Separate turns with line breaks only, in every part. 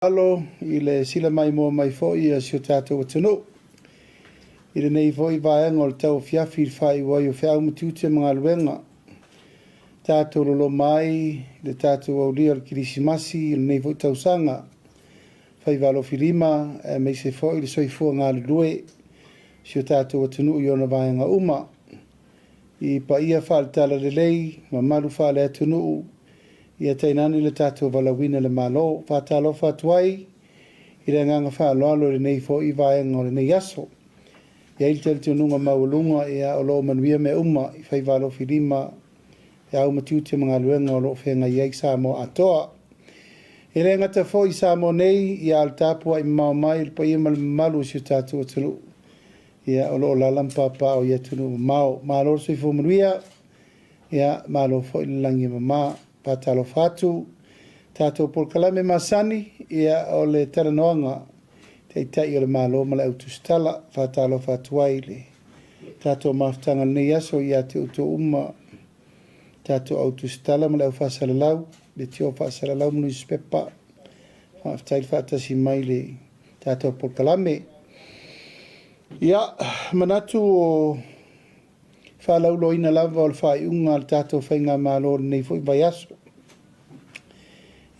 Alo i le silamaimoa mai foi a si o tatou atunuu i lenei foi vaega o le tauafiafi i le faaiu ai o feau ma tiute ma galuega. Tatou loloma ai le tatou aulia o le Kerisimasi i lenei foi tausaga faiva alofilima, aemaise foi le soifua galulue si o tatou atunuu i ona vaega uma. I paia faale-Talalelei, mamalu faale-atunuu, ia tainane le tatou valaauina e le Malo. Faatalofa atu ai i le agaga faaaloalo i lenei foi vaega o lenei aso. E i ai le talitonuga maualuga, ia, o lo o manuia mea uma i faiva alofilima, feau ma tiute ma galuega o lo o feagai ai Samoa atoa. E le gata foi i Samoa nei, ia a o le tapuai mamao mai i le paia ma le mamalu o si o tatou atunuu, ia, o lo o alaala ma papaaao i atunuu mamao. Malo le soifua manuia, ia malo foi le lagi e mama. Faatalofa atu. Tatou polokalame masani, ia, o le talanoaga Taitai o le Malo ma le au tusitala. Faatalofa atu ai i le tatou mafutaga i lenei aso ia te outou uma, tatou au tusitala ma le au faasalalau, leitio faasalalau ma nusipepa. Faafetai le faatasi mai i le tatou polokalame. Ia, manatu o faalauiloaina lava o le faaiuga a le tatou faigamalo i lenei foi vaiaso.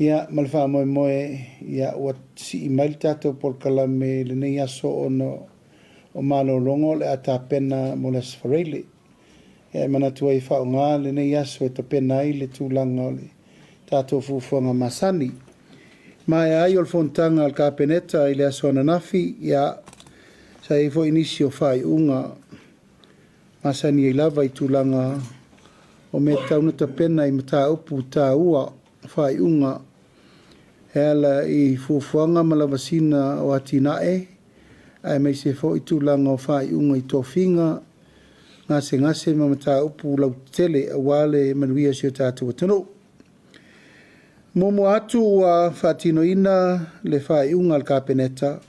Ia, ma le faamoemoe, ia, ua sii mai le tatou polokalame i lenei aso ona o malologa o le a tapena mo le Aso Faraile. Ia, e manatu ai e faaaoga lenei aso e tapena ai le tulaga o le tatou fuafuaga masani. Maea ai o le fonotaga a le Kapeneta i le aso ananafi, ia, sa i ai foi nisi o faaiuga masani ai lava i tulaga o mea e tatau ona tapena i mataupu taua faaiuga e ala i fuafuaga ma lavasiga o atinae, aemaise foi tulaga o faaiuga i tofiga, gasegase ma mataupu lautetele aua le manuia o si o tatou atunuu. Muamua atu ua faatinoina le faaiuga a le Kapeneta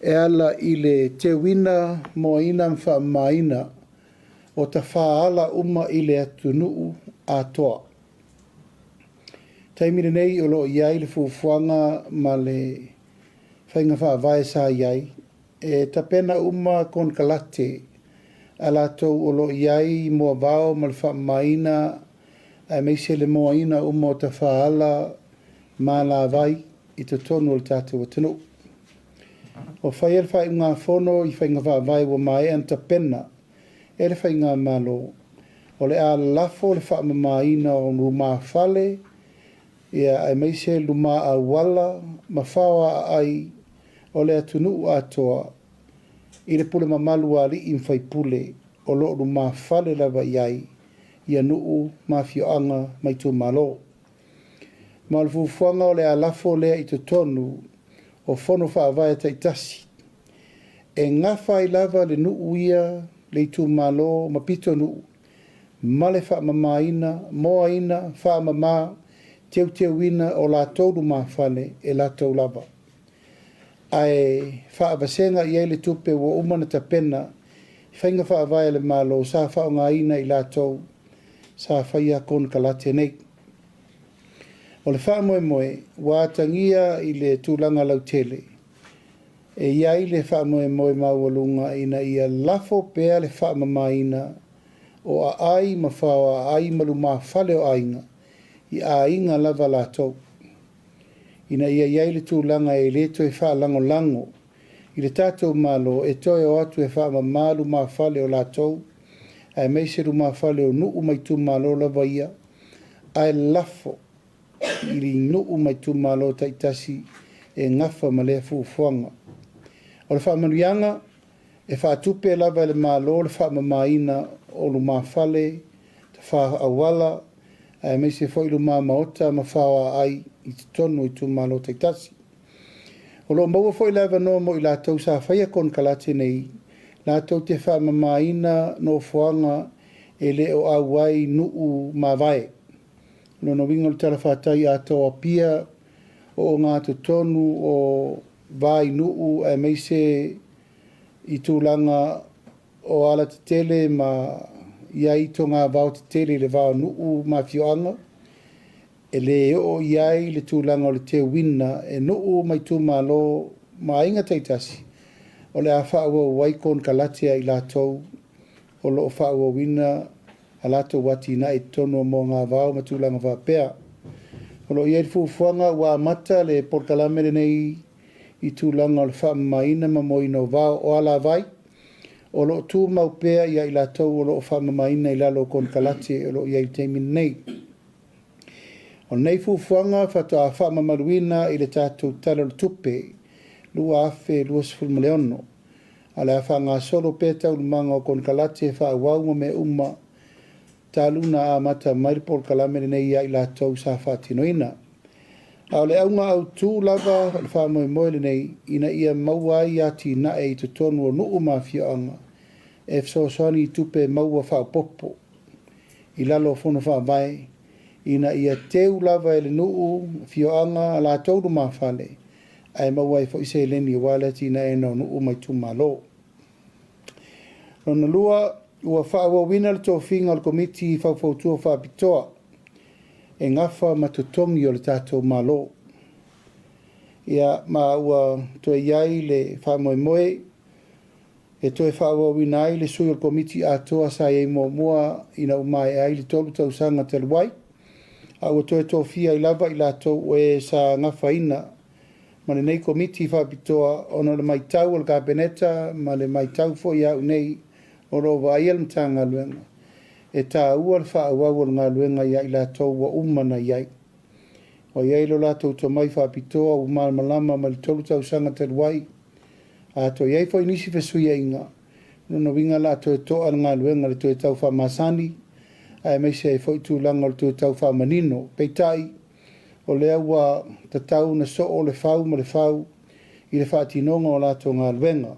e ala i le teuina, moaina ma faamamaina o tafaala uma i le atunuu atoa. Taimi lenei o lo o i ai le fuafuaga ma le faiga faavae sa i ai, e tapena uma konekarate a latou o lo o i ai moavao ma le faamamaina aemaise le moaina uma o tafaala ma alavai i totonu o le tatou atunuu. Ua faia le faaiugafono i faiga faavae ua maea ona tapena e le faigamalo, o le a lafo le faamamaina o lumafale, ia, aemaise luma auala ma fao aai o le atunuu atoa i le pule mamalu a alii ma faipule o lo o lumafale lava i ai ia nuu ma afioaga ma itumalo. Ma o le fuafuaga o le a lafo lea i totonu o fono faavae taitasi e gafa ai lava le nuu ia, le itumalo ma pitonuu ma le faamamaina, moaina, faamama, teuteuina o latou lumafale e latou lava. Ae faavasega i ai le tupe ua uma ona tapena i faiga faavae a le Malo sa faaaogaina i latou sa faia konekarate nei. O le faamoemoe ua atagia i le tulaga lautele, e i ai le faamoemoe maualuga ina ia lafo pea le faamamaina o aai ma fao aai ma lumafale o aiga i aiga lava latou, ina ia i ai le tulaga e le toe faalagolago i le tatou Malo e toe o atu e faamama lumafale o latou, aemaise lumafale o nuu ma itumalo lava ia, ae lafo i nuu ma itumalo taitasi e gafa ma lea fuafuaga. O le faamanuiaga, e faatupe lava e le Malo le faamamaina o lumafale, tafa auala, aemaise foi luma maota ma fao aai i totonu o itumalo taitasi. O lo o maua foi le avanoa mo i latou sa faia konekarate nei, latou te faamamaina nofoaga e le o auai nuu mavae. O lona uiga o le talafatai atoa o Apia, o ogatotonu o Vainuu, aemaise i tulaga o alatetele ma i ai togavao tetele i le va o nuu ma afioaga. E le oo i ai le tulaga o le teuina e nuu ma itumalo ma aiga taitasi o le a faaauau ai konekarate a i latou o lo o faaauauina a latou atinae i totonu o moagavao ma tulaga faapea. O lo o i ai le fuafuaga ua amata le polokalame lenei i tulaga o le faamamaina ma moaina o vao o alavai o lo o tumau pea ia i latou o lo o faamamaina i lalo o konekarate o lo o i ai i le taimi lenei. O lenei fuafuaga faatoa faamamaluina i le tatou Tala o le Tupe 2026, a o le a faagasolo pea taualumaga o konekarate faaauau ma mea uma talu ona amata mai le polokalame lenei ia i latou sa faatinoina. A o le auga autu lava o le faamoemoe lenei ina ia maua ai atinae i totonu o nuu ma afioaga e fesoasoani i tupe maua faaopoopo i lalo o fono faavae ina ia teu lava e le nuu, afioaga, a latou lumafale ae maua ai foi seleni aua le atinaeina o nuu ma itumalo. Lona lua, ua faaauauina le tofiga o le Komiti Faufautua Faapitoa e gafa ma totogi o le tatou Malo. Ia, ma ua toe i ai le faamoemoe e toe faaauauina ai le sui o le Komiti atoa sa i ai muamua ina ua maea ai le 3 tausaga talu ai, a ua toe tofia ai lava i latou o e sa gafaina ma lenei Komiti Faapitoa ona o le matau a le Kapeneta ma le matau foi a au nei o lo o vaaia le Matagaluega, e taua le faaauau o le galuega ia i latou ua uma ona i ai. Ua i ai lo latou tomai faapitoa ua malamalama mai le 3 tausaga talu ai. A toe i ai foi nisi fesuiaiga, lona uiga o le a toe to'a le galuega i le toe tau faamasani, aemaise ai foi tulaga o le toe tau faamanino. Peitai, o lea ua tatau ona soo le fau ma le fau i le faatinoga o latou galuega.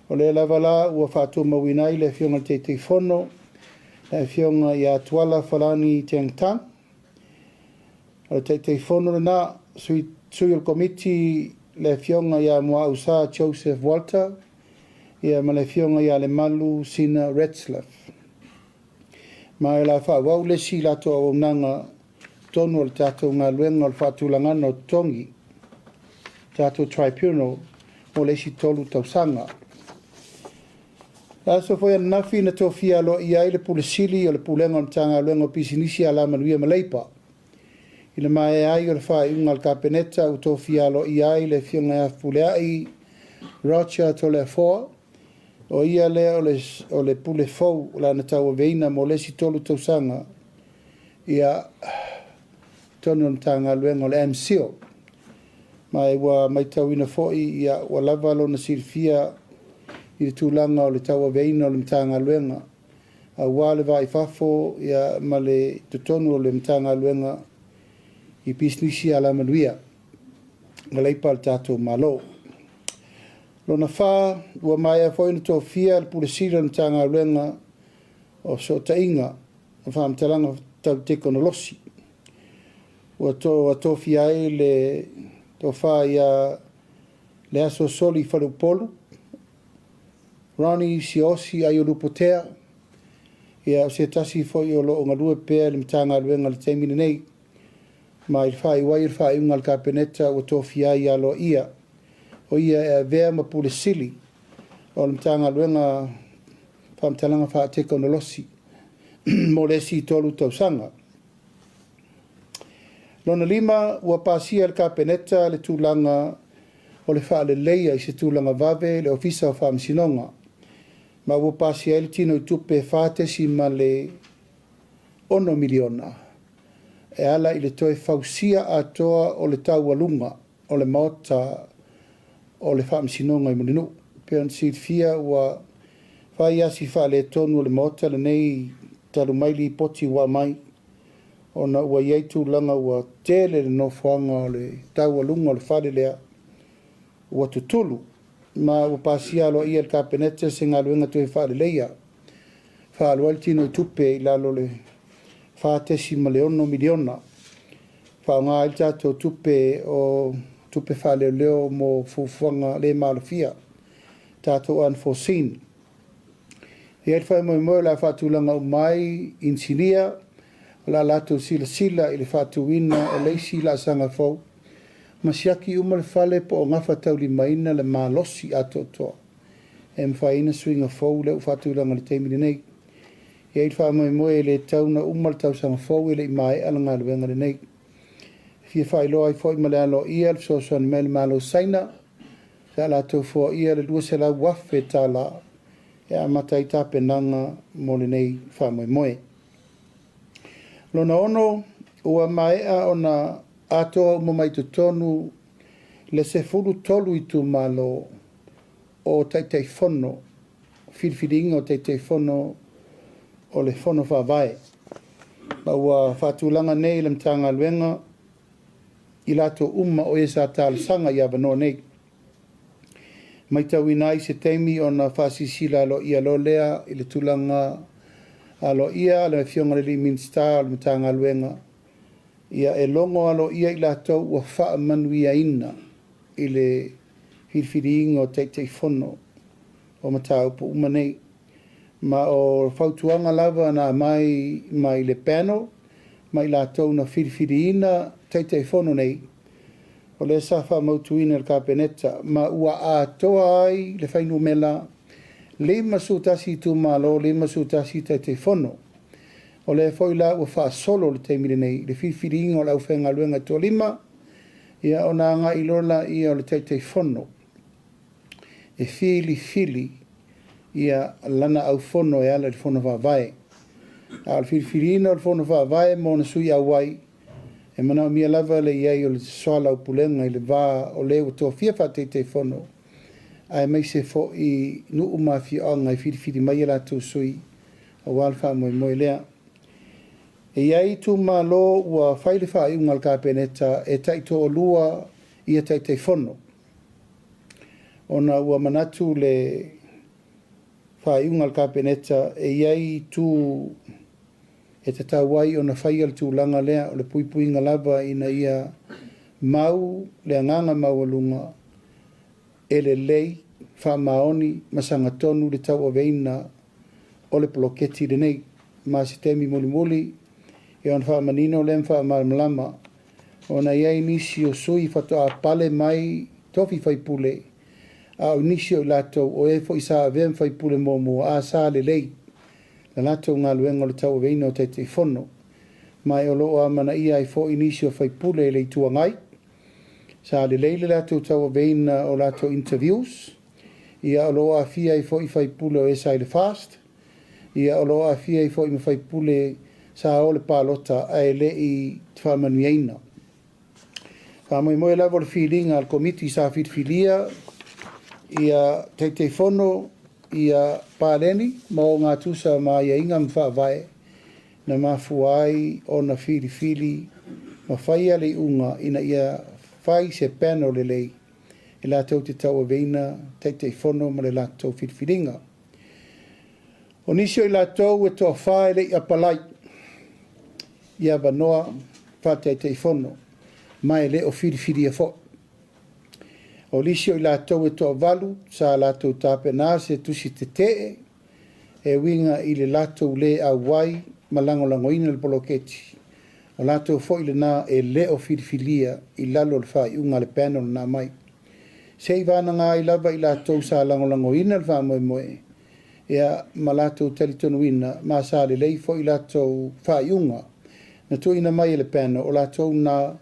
O lea lava la ua faatumauina ai le Afioga i le Taitaifono, le Afioga ia Tuala Falani Tengtang. O le Taitaifono lena, sui, sui o le Komiti le Afioga ia Muausā Joseph Walter, ia ma le Afioga ia Lemalu Sina Retzlaff. Ma e la faaauau le isi latou auaunaga totonu o le tatou galuega o le faatulagaga o totogi, tatou tribunal, mo le isi 3 tausaga. Le aso foi ananafi na tofia aloaia ai le Pule Sili o le Pulega o le Matagaluega o Pisinisi Alamanuia ma Leipa. I le maea ai o le faaiuga a le Kapeneta ua tofia aloaia ai le Afioga ia Fepuleai Roger Toleafoa, o ia lea o le Pule fou o le a na tauaveina mo le isi 3 tausaga ia totonu o le Matagaluega o le MCIL. Ma e ua matauina foi ia ua lava lona silafia i le tulaga o le tauaveina o le Matagaluega aua le va i fafo ia ma le totonu o le Matagaluega i pisinisi alamanuia ma leipa a le tatou Malo. Lona fa, ua maea foi ona tofia le Pule Sili o le Matagaluega o Fesootaiga ma Faamatalaga Tau Tekonolosi. Ua tofia ai le tofa ia Leaso Soli Faleupolu, Ronnie Siosi Aiolupotea, ia o se tasi foi o lo o galue pea i le Matagaluega i le taimi lenei. Ma i le faaiu ai o le faaiuga a le Kapeneta ua tofia ai aloaia o ia e avea ma Pule Sili o le Matagaluega Faamatalaga Faatekonolosi mo le isi 3 tausaga. Lona lima, ua pasia e le Kapeneta le tulaga o le faaleleia i se tulaga vave le Ofisa o Faamasinoga, ma ua pasia ai le tino i tupe $4.6 miliona e ala i le toe fausia atoa o le taualuga o le maota o le Faamasinoga i Mulinuu. Pei ona silafia ua fai asi faaletonu o le maota lenei talu mai lipoti ua aumai, ona ua i ai tulaga ua tele le nofoaga o le taualuga o le fale lea ua tutulu, ma ua pasia aloaia e le Kapeneta se galuega toe faaleleia faaalu ai le tino i tupe i lalo o le $4.6 miliona, faaaoga ai le tatou tupe o tupe faaleoleo mo fuafuaga le maalofia, tatou unforeseen. E i ai le faamoemoe o le a faatulaga uma ai inisinia O le a latou silasila i le faatuina o le isi laasaga fou ma siaki uma le fale po o gafataulimaina le malosi atoatoa e mafai ai ona suiga fou lea ua faatulaga i le taimi lenei. E i ai le faamoemoe e le tatau ona uma le tausaga fou e le i maea le galuega lenei. E fia faailoa ai foi ma le aloaia le fesoasoani mai a le Malo o Saina sa latou foaia le $200,000 e amata ai tapenaga mo lenei faamoemoe. Lona ono, ua maea ona atoa uma mai totonu le 13 itumalo o Taitaifono, filifiliga o Taitaifono o le Fono Faavae, ma ua faatulaga nei le Matagaluega i latou uma o e sa talosaga i avanoa nei. Matauina ai se taimi ona faasilasila aloaia loa lea i le tulaga aloaia a le Afioga i le Minisita o le Matagaluega, ia e logo aloaia i latou ua faamanuiaina i le filifiliina o Taitaifono o mataupu uma nei. Ma o fautuaga lava na aumai mai le panel ma i latou na filifiliina Taitaifono nei, o lea sa faamautuina e le Kapeneta, ma ua atoa ai le fuainumera 51 itumalo, 51 Taitaifono. O lea foi la ua faasolo le taimi lenei le filifiliina o le aufaigaluega e toalima, ia ona agai loa lea o le Taitaifono e filifili ia lana aufono e ala i le Fono Faavae. A o le filifiliina o le Fono Faavae mo ona sui auai, e manaomia lava le i ai o le soalaupulega i le va o le ua tofia faa-Taitaifono, aemaise foi nuu ma afioaga e filifili mai a latou sui aua le faamoemoe lea. E i ai itumalo ua fai le faaiuga a le Kapeneta e taitoalua ia Taitaifono, ona ua manatu le faaiuga a le Kapeneta e i ai itu e tatau ai ona faia le tulaga lea o le puipuiga lava ina ia mau le agaga maualuga e lelei, faamaoni ma sagatonu le tauaveina o le poloketi lenei. Ma se taimi mulimuli ia ona faamanino lea ma faamalamalama, ona e i ai nisi o sui faatoa pale mai tofi faipule, a o nisi o i latou o e foi sa avea ma faipule muamua, a sa lelei la latou galuega o le tauaveina o Taitaifono. Ma o lo o amanaia ai foi nisi o faipule i le Itu Agai, sa lelei le latou tauaveina o latou interviews, ia o lo o aafia ai foi faipule o e sa i le FAST, ia o lo o aafia ai foi ma faipule sa o le palota ae le i faamanuiaina. Faamoemoe lava o le filiga a le Komiti sa filifilia ia Taitaifono ia paleni ma ogatusa ma aiaiga ma faavae na mafua ai ona filifili ma faia le iuga ina ia fai se panel lelei e latou te tauaveina Taitaifono ma le latou filifiliga. O nisi o i latou e toafa e le i apalai i avanoa faa-Taitaifono ma e le o filifilia foi. O nisi o i latou e toavalu sa latou tapena se tusi tetee e uiga i le latou le auai ma lagolagoina le poloketi. O latou foi lena e le o filifilia i lalo o le faaiuga a le panel na aumai. Se i vanaga ai lava i latou sa lagolagoina le faamoemoe ia ma latou talitonuina ma sa lelei foi latou faaiuga na tuuina mai e le panel, o latou na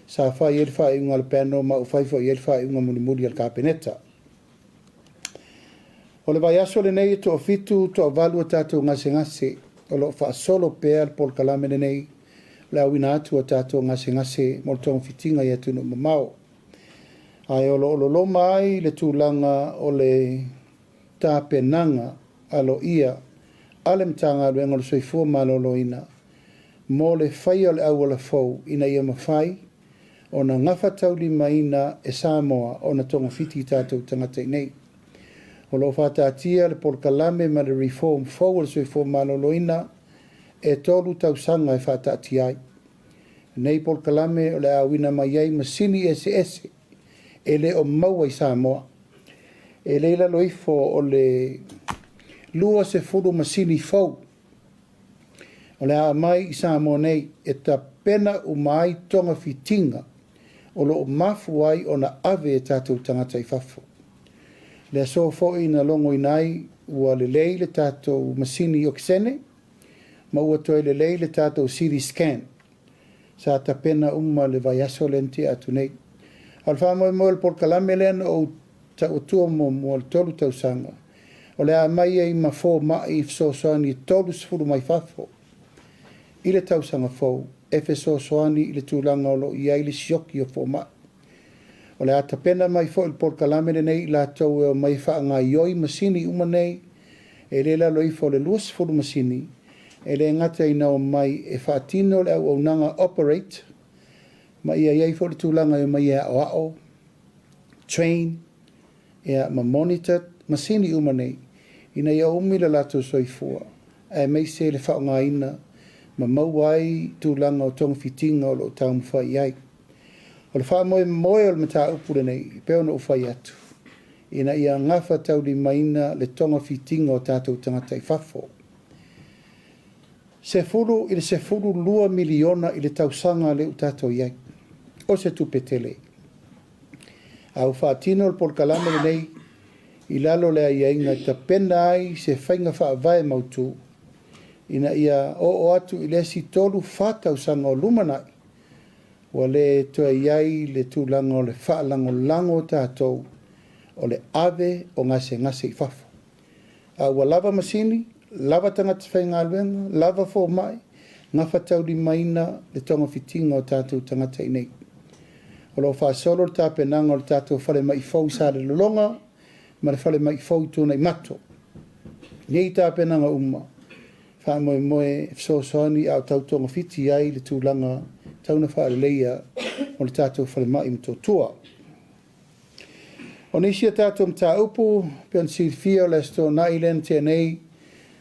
sa fai ai le faaiuga a le panel ma ua fai foi i ai le faaiuga mulimuli a le Kapeneta. O le vaiaso lenei e toafitu, toavalu a tatou gasegase o lo o faasolo pea le polokalame lenei o le auina atu o tatou gasegase mo le togafitiga i atunuu mamao. Ae o lo o loloma ai le tulaga o le tapenaga aloaia a le Matagaluega o le Soifua Maloloina mo le faia o le auala fou ina ia mafai ona gafataulimaina e Samoa ona togafiti i tatou tagata i nei. O lo o faataatia le polokalame ma le reform fou o le Soifua Maloloina e 3 tausaga e faataatia ai. Lenei polokalame o le a auina mai ai masini eseese e le o maua i Samoa. E le i lalo ifo o le 20 masini fou. O le a aumai i Samoa nei e tapena uma ai togafitiga o lo o mafua ai ona ave e tatou tagata i fafo. Le aso foi na logoina ai ua lelei le tatou masini okesene ma ua toe lelei le tatou CT scan sa tapena uma le vaiaso lea na tea atu nei. A o le faamoemoe o le polokalame lea na ou tauatua muamua le 3 tausaga, o le a aumai ai ma fomai fesoasoani e 30 mai fafo i le tausaga fou e fesoasoani i le tulaga o lo o i ai le sioki o fomai. O le a tapena mai foi le polokalame lenei i latou e omai e faagaoioi masini uma nei, e le lalo ifo o le 20 masini, e le gata ina omai e faatino le auaunaga operate, ma ia i ai foi le tulaga e omai e aoao, train, ia, ma monitor masini uma nei, ina ia umi le latou soifua, aemaise le faaaogaina ma maua ai tulaga o togafitiga o lo o taumafai i ai. O le faamoemoe o le mataupu lenei, e pei ona ou fai atu, ina ia gafataulimaina le togafitiga o tatou tagata i fafo. 10 i le 12 miliona i le tausaga lea ua tatou i ai. O se tupe tele. A ua faatino le polokalame lenei i lalo o le aiaiga e tapena ai se faiga faavae mautu ina ia oo atu i le isi 3 4 tausaga o lumanai, ua le toe i ai le tulaga o le faalagolago o tatou o le ave o gasegase i fafo. A ua lava masini, lava tagata faigaluega, lava fomai, gafataulimaina le togafitiga o tatou tagata i nei. O lo o faasolo le tapenaga o le tatou falemai fou i Salelologa ma le falemai fou i Tuanaimato. Nei tapenaga uma, faamoemoe fesoasoani a o tau togafiti ai le tulaga tauna faaleleia o le tatou falemai i Motootua. O nisi o tatou mataupu, pei ona silafia o le Aso Toonai lea na tea nei,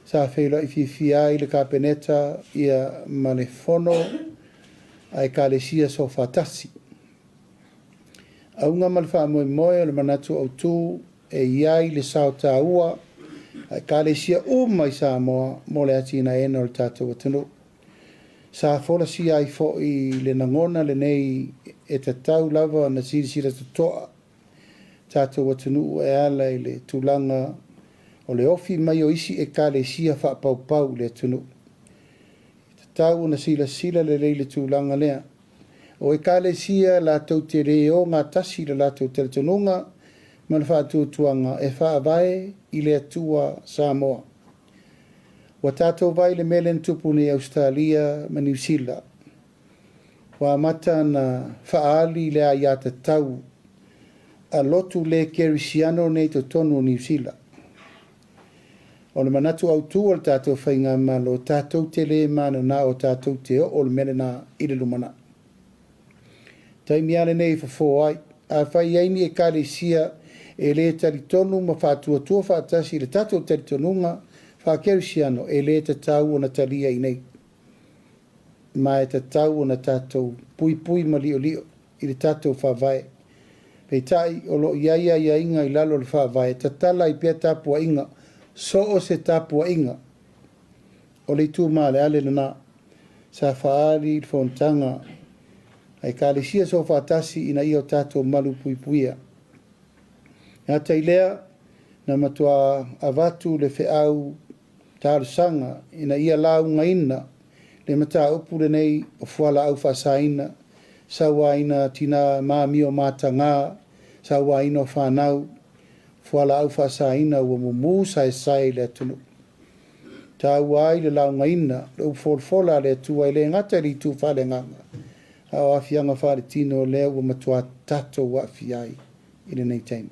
sa feiloai fiafia ai le Kapeneta ia ma le Fono a Ekalesia Soofaatasi. Auga ma le faamoemoe o le manatu autu e i ai le sao taua a Ekalesia uma i Samoa mo le atinaeina o le tatou atunuu. Sa folasia ai foi le lagona lenei e tatau lava ona silasila totoa tatou atunuu e ala i le tulaga o le ofi mai o isi Ekalesia faapaupau i le atunuu. E tatau ona silasila lelei le tulaga lea. O Ekalesia latou te le o gatasi i le latou talitonuga ma le faatuatuaga e faavae i le Atua Samoa. Ua tatou vai i le mea lea na tupu nei i Ausetalia ma Niu Sila. Ua amata ona faaali le aiatatau a lotu le kerisiano nei i totonu o Niu Sila. O le manatu autu o le tatou faigamalo, tatou te le mananao tatou te oo le mea lena i le lumanai. Taimi lava lenei e fofo ai, afai i ai ni Ekalesia e le talitonu ma faatuatua faatasi i le tatou talitonuga faakerisiano, e le tatau ona talia i nei. Ma e tatau ona tatou puipui ma liolio i le tatou faavae. Peitai, o lo o i ai aiaiga i lalo o le faavae, tatala ai pea tapuaiga, so o se tapuaiga. O le itu maaleale lena sa faaali i le fonotaga a Ekalesia Soofaatasi ina ia o tatou malupuipuia. E gata i lea, na matua avatu le feau talosaga ina ia laugaina le mataupu lenei o fualaau faasaina, sauaina tina ma amio mataga, sauaina o fanau, fualaau faasaina ua mumu saesae i le atunuu. Taua ai le laugaina, le upu folafola a le Atua e le gata i le itu faaleagaga, a o aafiaga faaletino lea ua matua tatou aafia ai i lenei taimi.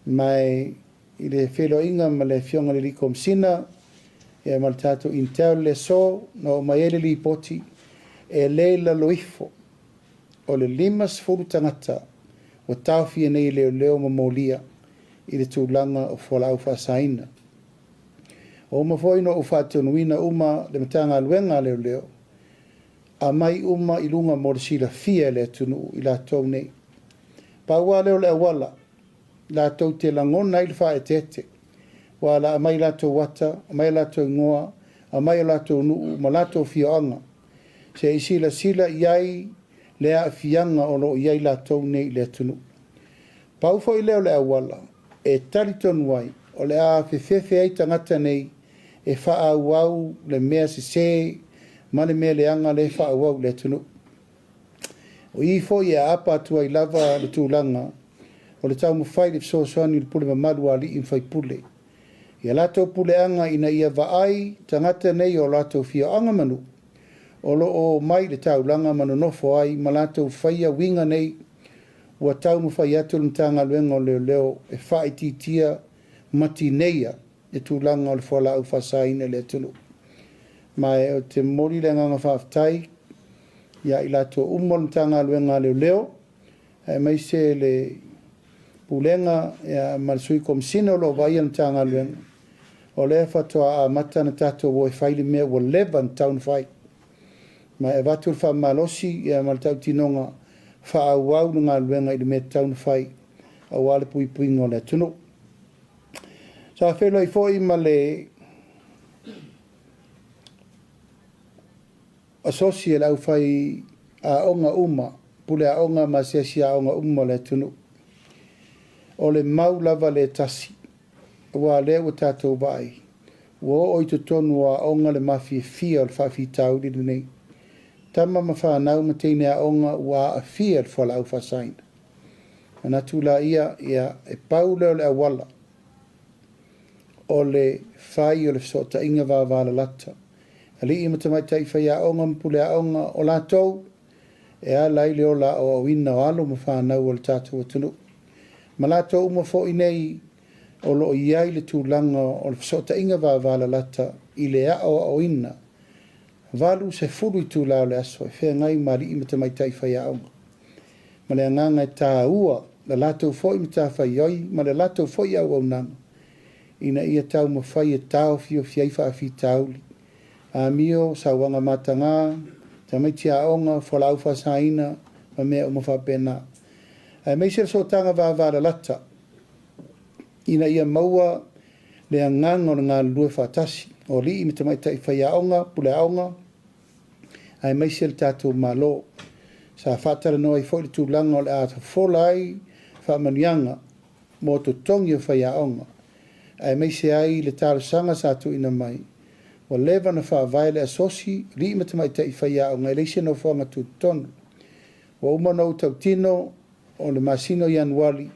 Ma i le feiloaiga ma le Afioga i le Komesina ia ma le tatou Intel le aso na oo mai ai le lipoti, e le lalo ifo o le 50 tagata ua taofia nei e leoleo ma molia i le tulaga o fualaau faasaina. Ua uma foi ona ou faatonuina uma le Matagaluega a Leoleo, aumai uma i luga mo le silafia e le atunuu i latou nei. Pau lava lea o le auala latou te lagona ai le faaeteete, ua ala aumai latou ata, aumai latou igoa, aumai o latou nuu ma latou afioaga se i silasila i ai le aafiaga o lo o i ai latou nei i le atunuu. Pau foi lea o le auala e talitonu ai o le a fefefe ai tagata nei e faaauau le mea sese ma le mea leaga lea e faaauau i le atunuu. O i foi e aapa atu ai lava le tulaga o le taumafai i le fesoasoani i le pule mamalu a alii ma faipule i a latou puleaga ina ia vaai tagata nei o latou afioaga ma nuu o lo o omai i le taulaga ma nonofo ai ma latou faia uiga nei ua taumafai atu le Matagaluega o Leoleo e faaitiitia ma tineia le tulaga o le fualaau faasaina i le atunuu. Ma ou te momoli le agaga faafetai ia i latou uma o le Matagaluega a Leoleo, aemaise le Pulega ma le Sui Komesina o lo o vaaia le Matagaluega, o lea faatoa amata ona tatou o e fai le mea ua leva ona tatau ona fai. Ma e avatu le faamalosi ma le tautinoga faaauau le galuega i le mea e tatau ona fai aua le puipuiga o le atunuu. Sa feiloai foi ma le asosi a le aufai aoga uma, pule aoga ma asiasi aoga uma o le atunuu. O le mau lava lea e tasi, aua o lea ua tatou vaai, ua oo i totonu o aoga le mafiafia o le faafitauli lenei. Tama ma fanau ma teine aoga ua aafia i le fualaau faasaina. Manatu laia, ia, e pau lea o le auala o le fai o le fesootaiga vavalalata. Alii ma tamaitai faiaoga ma puleaoga, o latou e ala ai le ola aoaoina o alo ma fanau o le tatou atunuu. Ma latou uma foi nei o lo o i ai le tulaga o le fesootaiga vavalalata i le aoaoina 80 itula o le aso e feagai ma alii ma tamaitai faiaoga. Ma le agaga e taua la latou foi matafaioi ma le latou foi auaunaga ina ia taumafai e taofiofi ai faafitauli, amio, sauaga mataga, tamaiti aoga, fualaau faasaina ma mea uma faapena. Aemaise le sootaga vavalalata ina ia maua le agaga o le galulue faatasi o alii ma tamaitai faiaoga, puleaoga, aemaise le tatou Malo. Sa faatalanoa ai foi le tulaga o le a fofola ai faamanuiaga mo totogi o faiaoga, aemaise ai le talosaga sa tuuina mai, ua leva ona faavae le asosi alii ma tamaitai faiaoga e leai se nofoaga tutotonu. Ua uma ona ou tautino o le masina o Ianuari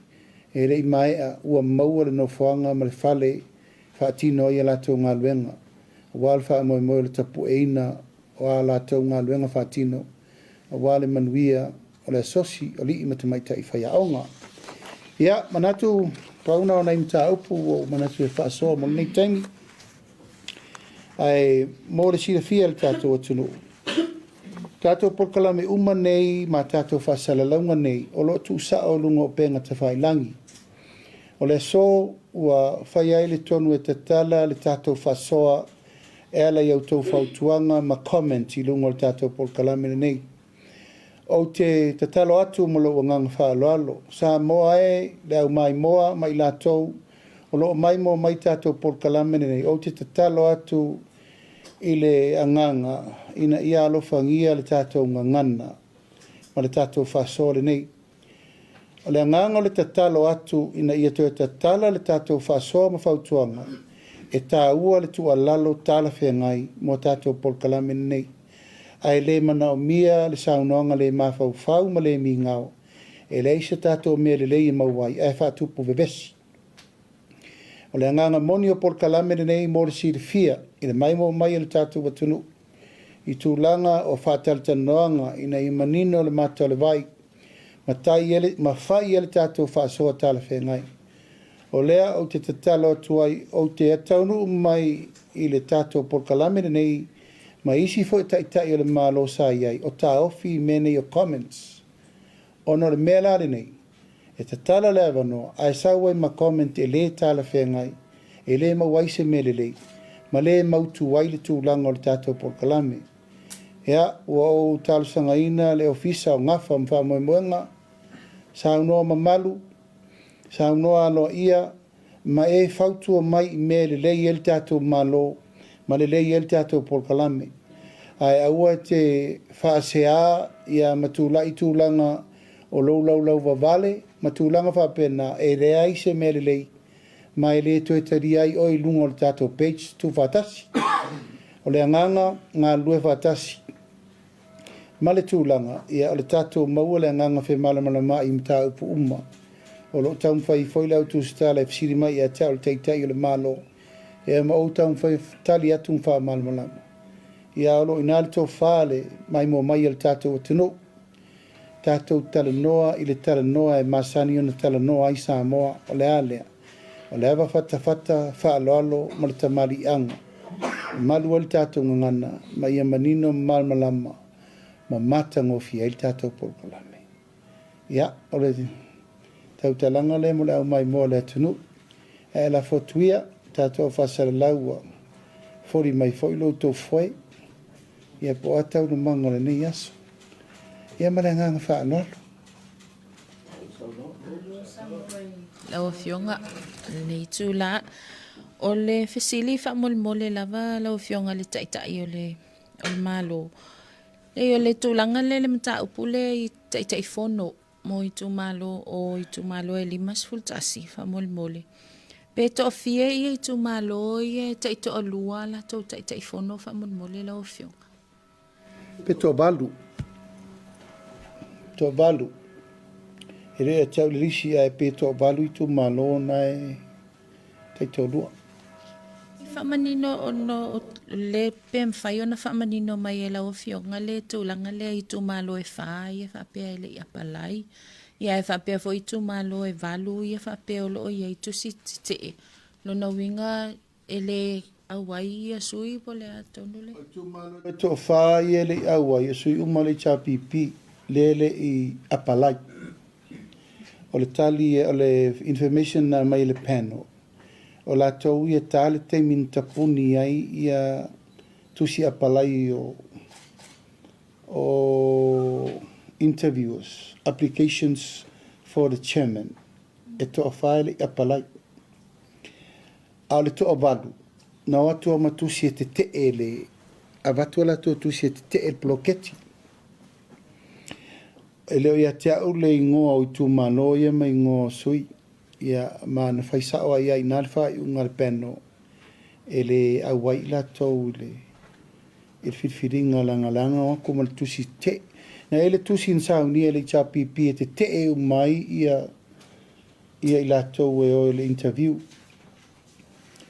e le i maea ua maua le nofoaga ma le fale e faatino ai a latou galuega, aua le faamoemoe o le tapueina o a latou galuega faatino aua le manuia o le asosi o alii ma tamaitai faiaoga. Ia, manatu pau na o nai mataupu ua ou manatu e faasoa mo lenei taimi. Ae mo le silafia e le tatou atunuu, tatou polokalame uma nei ma tatou faasalalauga nei o lo o tuusao i luga o upega tafailagi. O le aso ua fai ai le tonu e tatala le tatou faasoa e ala i a outou fautuaga ma comment i luga o le tatou polokalame lenei. Ou te tatalo atu ma lou agaga faaaloalo, Samoa e, le au maimoa ma i latou o lo o maimoa mai tatou polokalame lenei, ou te tatalo atu i le agaga ina ia alofagia le tatou gagana ma le tatou faasoa lenei. O le agaga o le tatalo atu ina ia toe tatala le tatou faasoa ma fautuaga, e taua le tuualalo talafeagai mo tatou polokalame lenei. Ae le manaomia le saunoaga le mafaufau ma le migao, e leai se tatou mea lelei e maua ai, ae faatupu vevesi. O le agaga moni o polokalame lenei mo le silafia i le maimoa mai a le tatou atunuu i tulaga o faatalatalanoaga ina ia manino le mata o le vai ma tai ai ma fai ai le tatou faasoa talafeagai. O lea ou te tatalo atu ai, ou te taunuu mai i le tatou polokalame lenei ma isi foi taitai o le Malo sa i ai, o taofi i mea nei o comments. Ona o le mea la lenei, e tatala le avanoa ae sau ai ma comment e le talafeagai, e le maua ai se mea lelei, ma le mautu ai le tulaga o le tatou polokalame. Ia, ua ou talosagaina le Ofisa o Gafa ma Faamoemoega, saunoa mamalu, saunoa aloaia, ma e fautua mai i mea e lelei ai le tatou Malo. ma lelei ai le tatou polokalame. Ae aua e te faaseā ia ma tulai tulaga o lou laulau vavale ma tulaga faapena, e leai se mea lelei ma e le toe talia ai oe i luga o le tatou page tuufaatasi. O le agaga, galulue faatasi ma le tulaga, ia o le tatou maua le agaga femalamalamaai i mataupu uma. O lo o taumafai foi le au tusitala e fesili mai ia te au le Taitai o le Malo, ia ma ou taumafai e tali atu ma faamalamalama. Ia o lo o i ina le tofa le maimoa mai a le tatou atunuu. Tatou talanoa i le talanoa e masani ona talanoa ai Samoa, o le a lea? O le ava fatafata, faaaloalo ma le tamaliiaga e malu ai le tatou gagana ma ia manino ma malamalama ma matagofie ai le tatou polokalame. Ia, o le tautalaga lea mo le aumaimoa o le atunuu. Ae lafo atu ia, tatou au faasalalau ua foli mai foi lo outou foe, ia po o a taualumaga o lenei aso. Ia ma le agaga faaaloalo.
Lau Afioga i lenei itula, o le fesili faamolemole lava lau Afioga i le Taitai o le Malo. Leai, o le tulaga lea i le mataupu lea i Taitaifono mo itumalo o itumalo e 51 faamolemole. Pe toafia ia itumalo ia e taitoalua a latou Taitaifono faamolemole lau Afioga?
Pe toavalu. Toavalu. E le ia te au le lisi ae pe toavalu itumalo na e taitoalua.
E faamanino ona o le pe mafai ona faamanino mai e lau Afioga le tulaga lea i itumalo e fa ia faapea e le i apalai, ia ae faapea foi itumalo e valu ia faapea o lo o i ai tusi tetee. Lona uiga e le auai ia sui po o le a tonu le.
O itumalo e toafa ia e le i auai, o sui uma o le HRPP lea e le i apalai. O le tali, o le information na aumai e le panel, o latou ia ta le taimi na tapuni ai ia tusi apalai o o interviewers, applications for the chairman, e toafa e le i apalai. A o le toavalu, na o atu lava ma tusi e tetee le, avatu a latou tusi e tetee le poloketi. E le o ia te au le igoa o itumalo ia ma igoa o sui, ia, ma na fai sao ai lava i ina le faaiuga a le panel e le auai i latou i le i le filifiliga leaga o atu ma le tusi tetee. Na i ai le tusi na saunia e le HRPP e tetee uma ai ia ia i latou e o i le interview.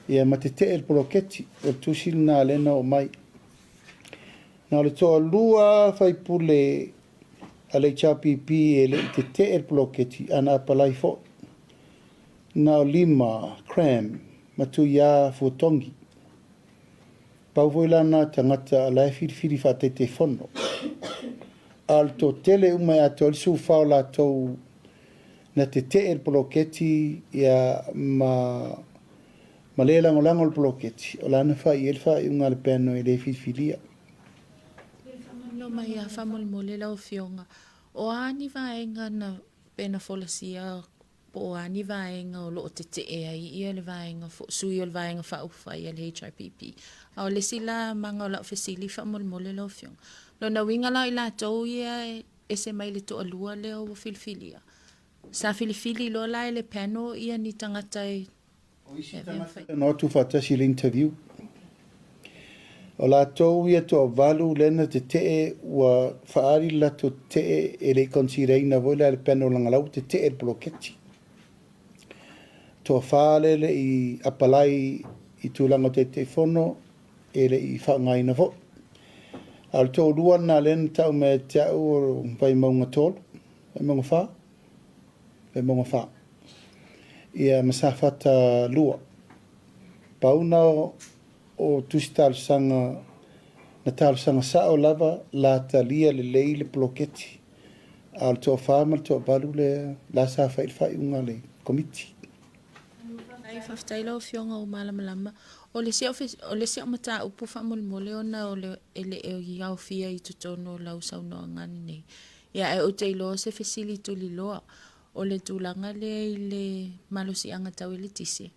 Ia ma tetee le poloketi, o le tusi lena lea na oo mai. Na o le toalua faipule a le HRPP e le i tetee le poloketi, a na apalai foi. Na o Lima, Cram, ma Tuiā Fuatongi. Pau foi la na tagata a la e filifili faataitaifono. A o le toatele uma e atoa ai le 14 o latou na tetee le poloketi ia ma ma le lagolago le poloketi, o la na fai i ai le faaiuga a le panel e le filifilia.
Faamanino mai lava faamolemole lau Afioga, o a ni vaega na pe na folasia po o a ni vaega o lo o tetee ai ia le vaega sui o le Vaega Faaupufai a le HRPP. A o le isi la maga o lau fesili faamolemole lau Afioga, lona uiga la o i latou ia e ese mai le toalua lea ua filifilia, sa filifili loa la e le panel ia ni tagata e
O isi tagata na o atu faatasi i le interview. O latou ia toavalu lea na tetee ua faaali le latou tetee e le i consider ina foi la e le panel leaga la ua tetee le poloketi. Toafa lea e le i apalai i tulaga o Taitaifono e le i faaaogaina foi. A o le toalua lena lea na tau mai ia te au o Vaimauga 3, Vaimauga 4, Vaimauga 4. Ia ma Safata 2. Pau na o tusi talosaga na talosaga sao lava la talia lelei le poloketi. A o le toafa ma le toavalu lea la sa fai i le faaiuga a le Komiti.
Faafetai, faafetai lau Afioga ua malamalama. O le isi au, o le isi au mataupu faamolemole ona o le, e le i aofia i totonu o lau saunoaga lenei. Ia ae ou te iloa o se fesili tuliloa, o le tulaga lea i le malosiaga tau eletise.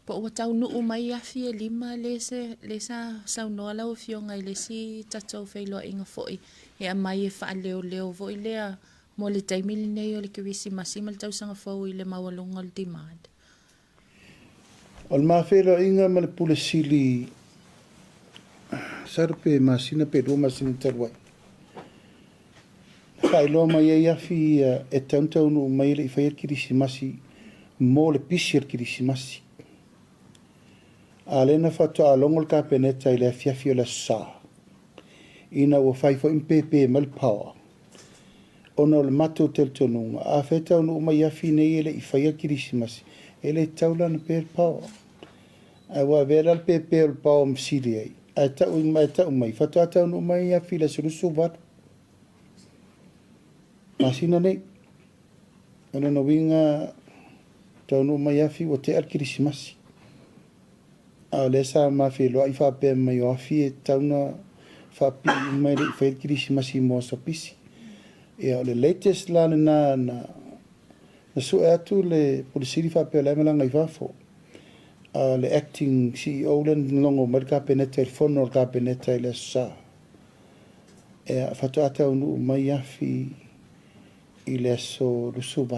Po o ua taunuu mai afi e lima le se le sa saunoa lau Afioga i le isi tatou feiloaiga foi e aumai e faaleoleo foi lea mo le taimi lenei o le Kerisimasi ma le tausaga fou i le maualuga o le demand.
O le ma feiloaiga ma le Pule Sili masalo pe masina pe 2 masina talu ai, na faailoa mai ai afi ia e tatau ona taunuu mai e le i faia le Kerisimasi mo le pisi o le Kerisimasi. A o lea na faatoa logo le Kapeneta i le afiafi o le Aso Sa, ina ua fai foi ma pēpē mai le power, ona o le matou talitonuga, afai e taunuu mai afi nei e le i faia le Kerisimasi, e le tatau la ona pē le power. Ae ua avea la le pēpē o le power ma fesili ai, ae tau ae tau mai, faatoa taunuu mai afi i le aso 28 masina nei. O lona uiga, taunuu mai afi ua tea le Kerisimasi. A o lea sa ma feiloai faapea mai o afi e tatau ona faapipii uma e le i faia le Kerisimasi mo aso pisi. Ia, o le latest la lena na sue atu le Pule Sili faapea o la e malaga i fafo. A o le acting CEO lea na logo mai le Kapeneta i le fono a le Kapeneta i le Aso Sa. Ia, faatoa taunuu mai afi i le aso 28.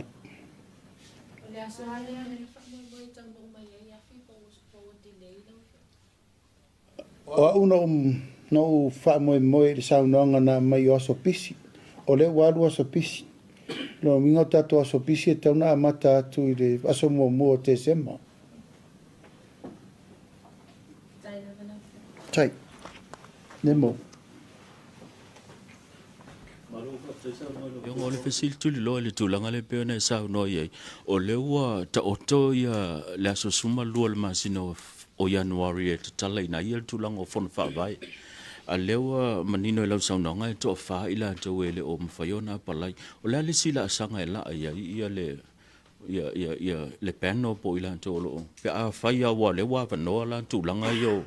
O le aso a lea le faamoemoe e taunuu mai ai afi po ua delay lau Afioga?
O au na ou faamoemoe i le saunoaga na aumai o aso pisi. O lea ua alu aso pisi. O lona uiga o tatou aso pisi e tatau ona amata atu i le aso muamua o Tesema.
Tai lava lau Afioga.
Tai. Nemo.
Afioga, o le fesili tuliloa i le tulaga lea e pei ona e saunoa i ai, o lea ua taoto ia le aso 12 o le masina o Ianuari e tatalaina ai le tulaga o fono faavae. A lea ua manino i lau saunoaga e toafa i latou e le o mafai ona apalai. O le a le isi laasaga e laa i ai ia le ia ia ia le panel po o i latou o lo o pe afai lava aua o lea ua avanoa la tulaga ia o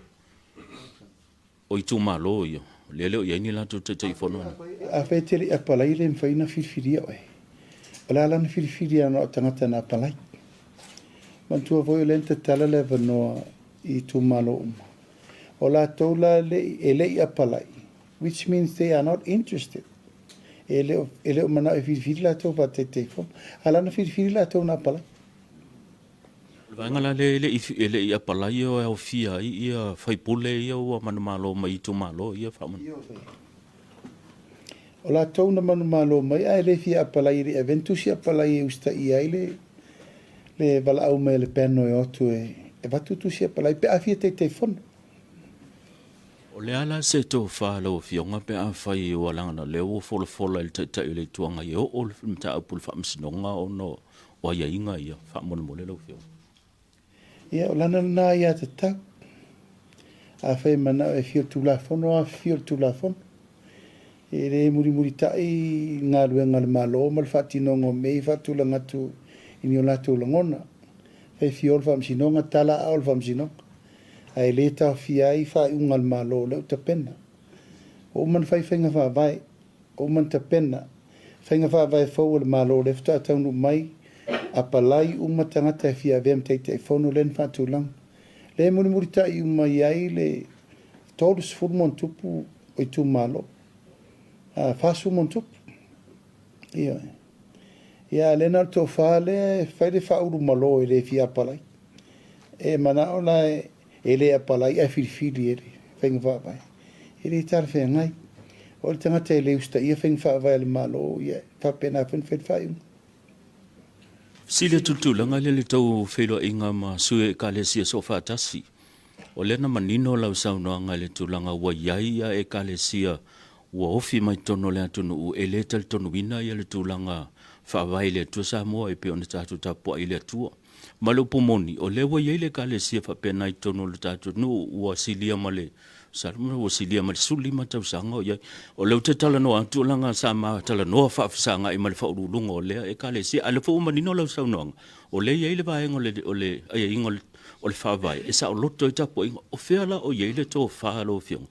O itumalo ia, lea e le o i ai ni latou Taitaifono.
Afai e te le i apalai e le mafai ona filifilia oe. O le a la ona filifilia na o tagata na apalai. Manatua foi o lea na tatala le avanoa i itumalo uma. O latou la e le i apalai, which means they are not interested. E le o manao e filifili latou faa-Taitaifono. A la ona filifili latou na apalai.
O le vaega la lea e le i apalai e aofia ai ia faipule ia ua manumalo mai itumalo ia faamolemole.
O latou na manumalo mai ae le fia apalai e le i avea ni tusi apalai e usitaia ai le valaau mai a le panel e o atu e avatu tusi apalai pe a fia Taitaifono.
O le a la se tofa lau Afioga pe afai ua laga o lea ua folafola i le Taitai o le Itu Agai e oo le mataupu i le Faamasinoga ona o aiaiga ia faamolemole lau Afioga?
Ia, o lana lena ia tatau. Afai e manao e fia o le Tulafono, afifio o le Tulafono. E le mulimulitai galuega a le Malo ma le faatinoga o mea ia e faatulaga atu i ni o latou lagona. Afai e fia o le Faamasinoga, tala aao le Faamasinoga. Ae le taofia ai faaiuga a le Malo o lea ua tapena. Ua uma ona fai faiga faavae. Ua uma ona tapena faiga faavae fou a le Malo o lea faatoa taunuu mai, apalai uma tagata e fia avea ma Taitaifono lea na faatulaga. Lea e mulimulitai uma i ai le 30 ma ona tupu o itumalo, 40 ma ona tupu. Ioe. Ia, lea na o le tofa lea e fai le faaulumalo e le fia apalai. E manao la e le apalai ae filifili e le faiga faavae. E le talafeagai. O le tagata e le usitaia faiga faavae a le Malo, ia e faapena foi ona fai le faaiuga.
Fesili atu i le tulaga lea i le tou feiloaiga ma sui o Ekalesia Soofaatasi. O lea na manino lau saunoaga i le tulaga ua i ai ia Ekalesia ua ofi mai totonu o le atunuu e le talitonuina ia le tulaga faavae i le Atua Samoa e pei ona tatou tapuai i le Atua. Ma le upu moni, o lea ua i ai le Ekalesia faapena i totonu o le tatou nuu ua silia ma le masalo ua silia ma le 15 tausaga o i ai. O lea ou te talanoa atu leaga sa ma talanoa faafesagai ma le faauluuluga o lea Ekalesia. A o lea foi ua manino lau saunoaga, o lea e i ai le vaega o le aiaiga o le Faavae e saoloto ai tapuaiga. O fea la o i ai le tofa a lau Afioga?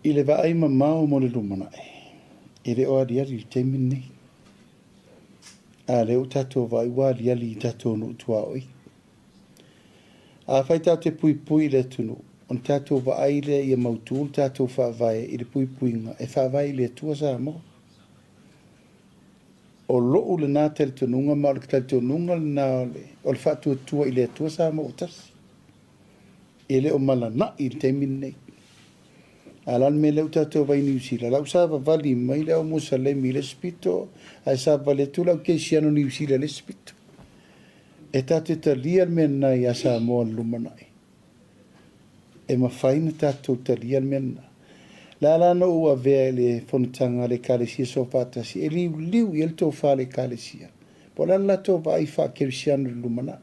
I le vaai mamao mo le lumanai, e le o aliali i le taimi lenei. A o lea ua tatou vaai ua aliali i tatou nuu tuaoi. Afai tatou te puipui i le atunuu, ona tatou vaai lea ia mautu le tatou Faavae i le puipuiga e faavae i le Atua Samoa. O lou lena talitonuga ma o le talitonuga lena o le faatuatua i le Atua Samoa ua tasi. E le o malanai i le taimi lenei. A o le a le mea lea ua tatou vaai i Niu Sila? La ua savavali mai le au Musalemi i le isi pito, ae savavali atu le au Kerisiano Niu Sila i le isi pito. E tatou te talia le mea lena ia Samoa i le lumanai. E mafai ona tatou talia le mea lena. O le a la na ou avea i le fonotaga a le Ekalesia Soofaatasi e liuliu i ai le tofa a le Ekalesia, po o le a le latou vaai faa-kerisiano i le lumanai.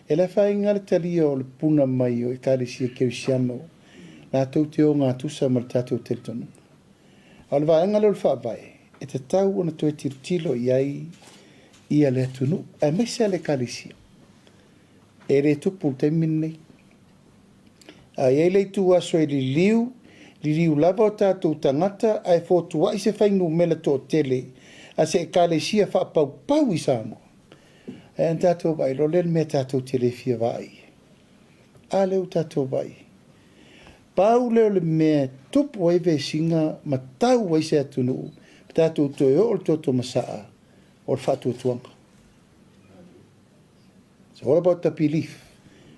E le afaina le talia o le puna mai o Ekalesia Kerisiano latou te ogatusa ma le tatou talitonuga. A o le vaega lea o le Faavae, e tatau ona toe tilotilo i ai ia le atunuu, aemaise lava le Ekalesia. E le tupu i le taimi lenei. A i ai le ituaso e liliu, liliu lava o tatou tagata ae fotuai se fuainumera toatele a se Ekalesia faapaupau i Samoa. Ae ana tatou vaai loa lea i le mea tatou te le fia vaai i ai. A lea ua tatou vaai i ai. Pau lea o le mea e tupu ai vesiga ma tau ai se atunuu ma tatou toe oo i le toto masaa o le faatuatuaga. It's all about the belief.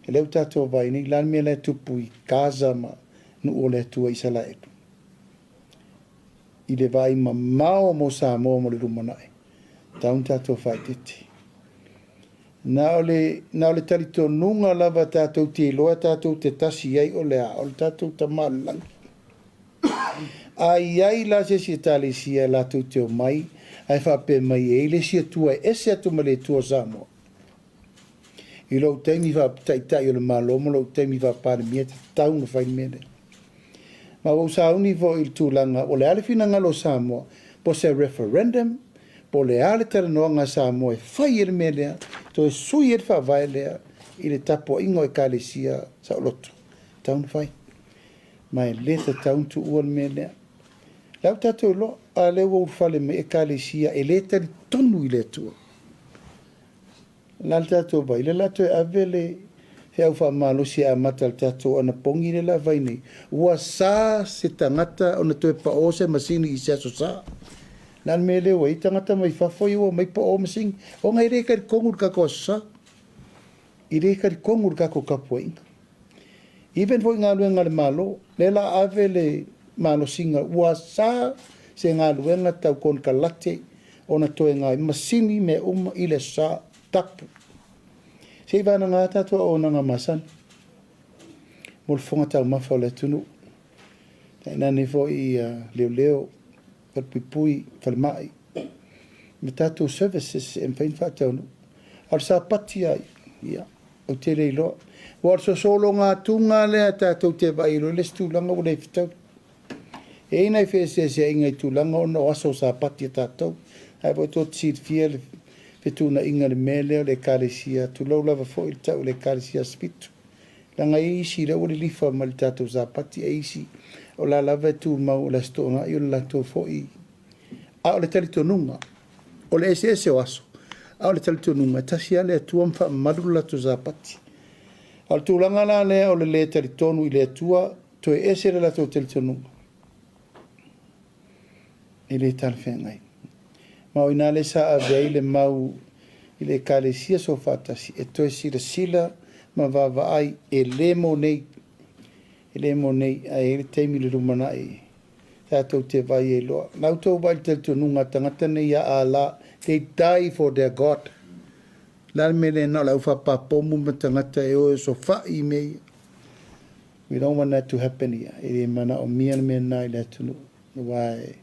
E lea ua tatou vaai nei, la le mea la e tupu i Gaza ma nuu o le Atua Isalaelu. I le vaai mamao mo Samoa mo le lumanai, tau na tatou faaeteete. Na o le, na o le talitonuga lava tatou te iloa tatou te tasi ai o le a, o le tatou Tama o le Lagi. A i ai la se isi Ekalesia latou te omai ae faapea mai e i ai le isi Atua e ese atu ma le Atua o Samoa, i lou taimi faa-Taitai o le Malo ma lou taimi faa-Palemia, e tatau ona fai le mea lea. Ma ua ou sauni foi i le tulaga o le a le finagalo o Samoa, po o se referendum, po o le a le talanoaga a Samoa e fai ai le mea lea, toe sui ai le faavae lea i le tapuaiga o Ekalesia saoloto. E tatau ona fai. Ma e le tatau ona tuua le mea lea. La ua tatou iloa, a lea ua ulufale mai Ekalesia e le talitonu i le Atua. La le tatou vai, lea la toe ave le feau faamalosi e amata le tatou anapogi lea la vai nei. Ua sa se tagata ona toe pao se masini i se aso sa. La le mea lea ua i tagata mai fafo ia ua omai pao masini. Ona e le talitonu i le tatou aso sa. E le talitonu i le tatou tapuaiga. Even foi i galuega a le Malo, lea la ave le malosiga ua sa se galuega tau konekarate ona toe gaoioi masini mea uma i le sa tapu. Se i vanaga tatou auaunaga masani mo le fofoga taumafa o le atunuu, tainane foi leoleo, falepuipui, falemai ma tatou services e mafai ona faataunuu. A o le sapati lava ia, ou te le iloa. Aua o le sosologatuga lea tatou te vaai loa i le isi tulaga ua le fetaui. E i ai nai feeseeseaiga i tulaga ona o aso sapati a tatou. Ae foi tou te silafia le fetuunaiga i le mea lea o le Ekalesia, tulou lava foi le tau o le Ekalesia Aso Fitu. Leaga e i ai isi lea ua lilifa mai i le tatou sapati, e i ai isi o la lava e tumau o le Aso Toonai o le latou foi. A o le talitonuga, o le eseese o aso, a o le talitonuga, e tasi lava le Atua ma faamamalu le latou Sapati. A o le tulaga la lea o le lē talitonu i le Atua, toe ese le latou talitonuga, e le talafeagai. Ma o i ina lea sa ave ai le mau i le Ekalesia Soofaatasi e toe silasila ma vaavaai, e le mo nei, e le mo nei, ae i ai le taimi i le lumanai tatou te vai ai loa. La outou vai i le talitonuga a tagata nei ia Allah, they die for their God. Le a le mea lea na o le aufapapomu ma tagata e o e osofai i mea ia. We don't want that to happen here. E le manaomia le mea lena i le atunuu. Aua e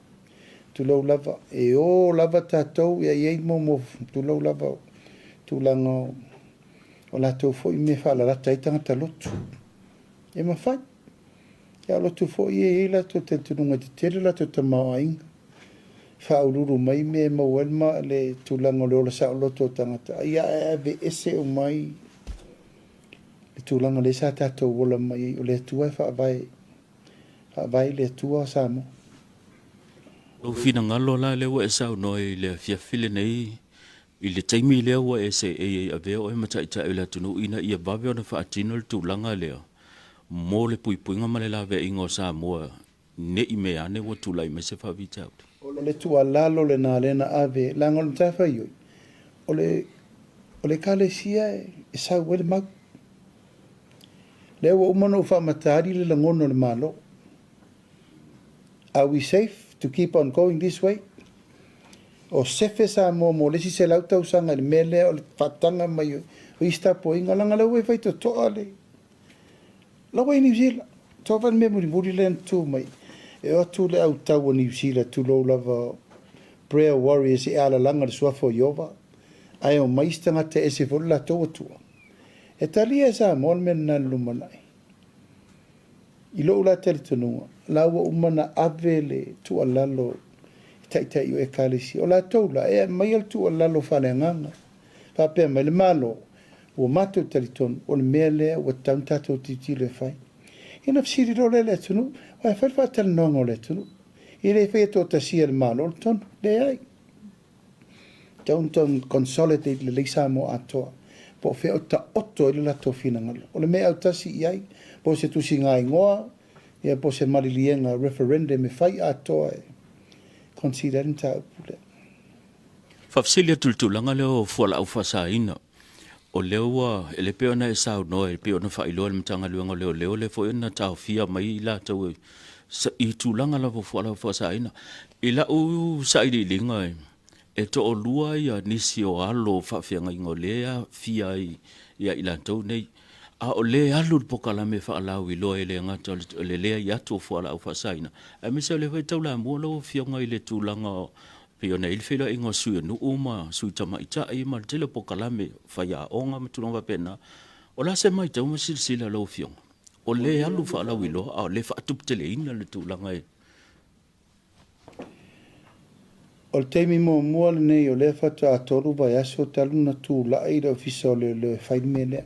tulou lava, e o lava tatou, ia i ai mo tulou lava tulaga o latou foi mea faalalata ai tagata lotu. E mafai. Ia o lotu foi e i ai latou talitonuga e tetele latou tamaoaiga. Faaululu mai mea e maua ai le, le tulaga o le ola saoloto o tagata. Ia ae aveese uma ai le tulaga lea sa tatou ola mai ai, o le Atua e faavae, faavae i le Atua o Samoa.
Lou finagalo la lea ua e saunoa i le afiafi lenei. I le taimi lea ua e seei ai avea oe ma taitai o le atunuu ina ia vave ona faatino le tulaga lea mo le puipuiga ma le laveaiga o Samoa ne i mea ane ua tulai mai se faafitauli.
O le tuualalo lena lea na ave, leaga o le matafaioi, o le o le Ekalesia e sau ai le mau. Lea ua uma ona ou faamataali le lagona o le Malo. Are we safe to keep on going this way? O sefe Samoa mo le isi 100 tausaga i le mea lea o le faataga mai o isi tapuaiga, leaga o lea ua e faitotoa le La ua i Niu Sila. Toa le mea mulimuli lea na tu mai. E o atu le au tau o Niu Sila, tulou lava, prayer warriors e alalaga le suafa o Ieova, ae omai isi tagata e ese foi le latou Atua. E talia e Samoa le mea lena i le lumanai. I lou la talitonuga, la ua uma ona ave le tuualalo i taitai o Ekalesia. O latou la, e aumaia le tuualalo faaleagaga. Faapea mai le Malo, Ua matou talitonu, o le mea lea ua tatau ona tatou tilotilo e fai. Ia ona fesili loa lea i le atunuu, aua e fai le faatalanoaga o le atunuu. E le faia toatasia e le Malo le tonu. Leai. Tatau ona tau consolidate lelei Samoa atoa, po o fea o taoto ai le latou finagalo. O le mea e autasi i ai, po o se tusiga igoa, ia po o se maliliega referendum e fai atoa e consider ai le mataupu lea.
Faafesili atu i le tulaga lea o fualaau faasaina, o lea ua, e le pei ona e saunoa, e pei ona faailoa e le Matagaluega o Leoleo, lea foi na taofia mai i latou i tulaga lava o fualaau faasaina. I lau sailiiliga, e toalua ia nisi o alo o faafeagaiga o lea e aafia ai ia i latou nei, a o lea e alu le polokalame faalauiloa e le gata o le leai atu o fualaau faasaina, aemaise o lea foi e taulamua lau Afioga i le tulaga pei ona i ai le feiloaiga o sui o nuu ma sui tamaitai ma le tele o polokalame faiaoga ma tulaga faapena. O le a se matau ma silasila a lau Afioga? O lea e alu faalauiloa a o lea e faatuputeleina le tulaga e.
O le taimi muamua lenei o lea faatoa 3 vaiaso talu ona tulai le Ofisa o Leoleo e fai le mea lea.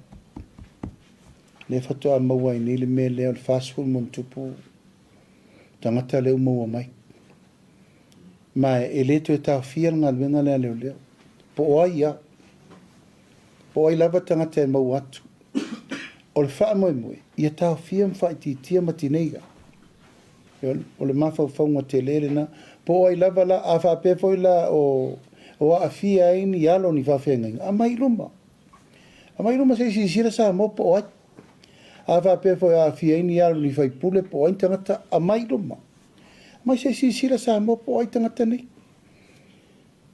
Lea faatoa maua ai nei le mea lea o le 40+ tagata lea ua maua mai. Ma e le toe taofia le galuega lea a leoleo. Po o ai lava. Po o ai lava tagata e maua atu. O le faamoemoe, ia taofia ma faaitiitia ma tineia. O le mafaufauga tele lena. Po o ai lava la, a faapea foi la o aafia ai ni alo ni faafeagaiga, aumai i luma. Aumai i luma se i silasila Samoa po o ai. A faapea foi o aafia ai ni alo ni faipule po o ai ni tagata, aumai i luma. Mai se i silasila Samoa po o ai tagata nei.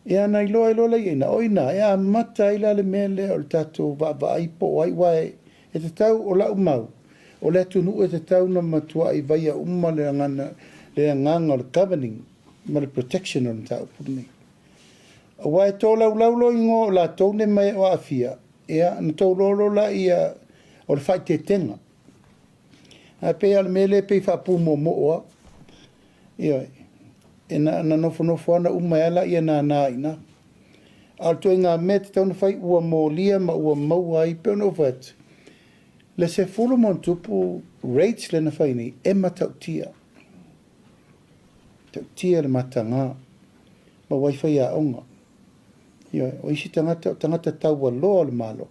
Ia na iloa ai loa lea i ina, o ina e amata ai la le mea lea o le tatou vaavaai po o ai, aua e tatau, o lau mau, o le atunuu e tatau ona matuai vaia uma le agaga o le governing ma le protection o le mataupu lenei. Aua e tolaulau loa igoa o latou nei ma e o aafia, ia ona tou iloa loa laia o le faaeteetega. Ae pei lava o le mea lea e pei e faapumoomoo lava. Ioe. E na ona nofonofo lava ona uma ai lava lea nana i ina. A o le ituaiga mea e tatau ona fai, ua molia ma ua maua ai, pei ona ou fai atu, le 10+ raids lea na fai nei, e matautia. Matautia le mataga. Maua ai faiaoga. Ioe. O isi tagata, o tagata taualoa o le Malo.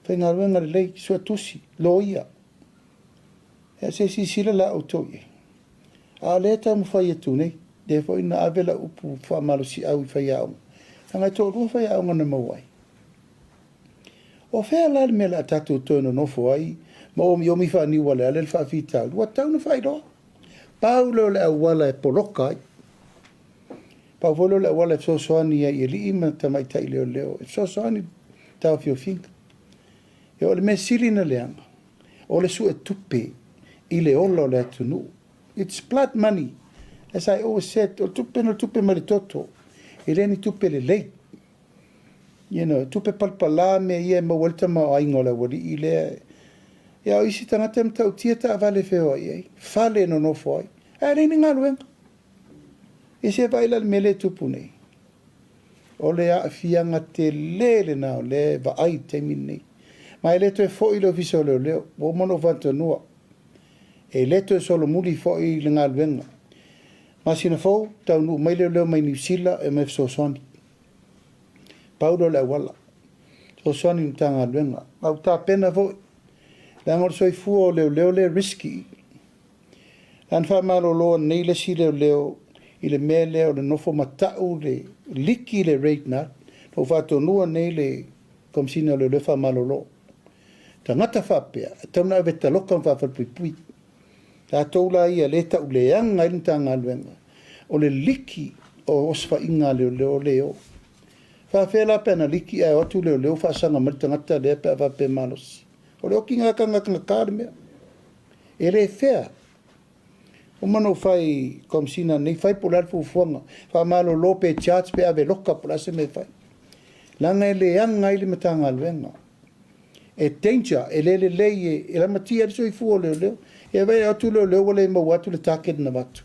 Faigaluega lelei, suetusi, loia. Ia se i silasila la outou i ai. A o lea e taumafai atu nei, lea foi na ave lau upu faamalosiau i faiaoga, leaga e toalua faiaoga na maua ai. O fea la le mea o le a tatou toe nonofo ai ma omiomi faaniualeale le faafitauli? Ua tatau ona faailoa. Pau lea o le auala e poloka ai. Pau foi lea o le auala e fesoasoani ai i alii ma tamaitai leoleo, e fesoasoani i taofiofiga. Ia o le mea sili na leaga, o le suetupe i le ola o le atunuu. It's blood money. As I always said, o le tupe na o le tupe mai le toto. E le ni tupe lelei. You know, tupe palapala mea ia e maua ai le tamaoaiga o le aualii lea. Ia o isi tagata e matautia taavale e feoai ai, fale e nonofo ai, ae leai ni galuega. Ia se vaai la i le mea lea e tupu nei. O le aafiaga tele lena o lea e vaai i le taimi lenei. Ma e le toe foi le Ofisa o Leoleo, ua uma ona ou faatanoa. E le toe solomuli foi le galuega. Masina fou, taunuu mai leoleo mai Niu Sila e omai e fesoasoani. Pau lea o le auala. Fesoasoani i le Matagaluega. Ma ua tapena foi, leaga o le soifua o leoleo lea e risky. Na ona faamalolo nei le isi leoleo i le mea lea o le nofo matau le liki le rate na alu. Na ou faatonuina nei le Komesina o Leoleo faamalolo. Tagata faapea, e tatau ona ave e taloka ma faafalepuipui. Tatou la ia lea e tauleaga ai le Matagaluega, o le liki o osofaiga a leoleo lea e o. Faafefea la pe ana liki ae o atu leoleo faasaga mai le tagata lea pe a faapea e malosi. O le okiga tagatagata le mea. E le fair. Uma ona ou fai Komesina nei, fai po o le a le fuafuaga, faamalolo pe charge pe ave loka po o le a se mea e fai. Leaga e leaga ai le Matagaluega. E danger, e le lelei, e lamatia ai le soifua o leoleo. Ia vaai atu leoleo ua le maua atu le target na avatu.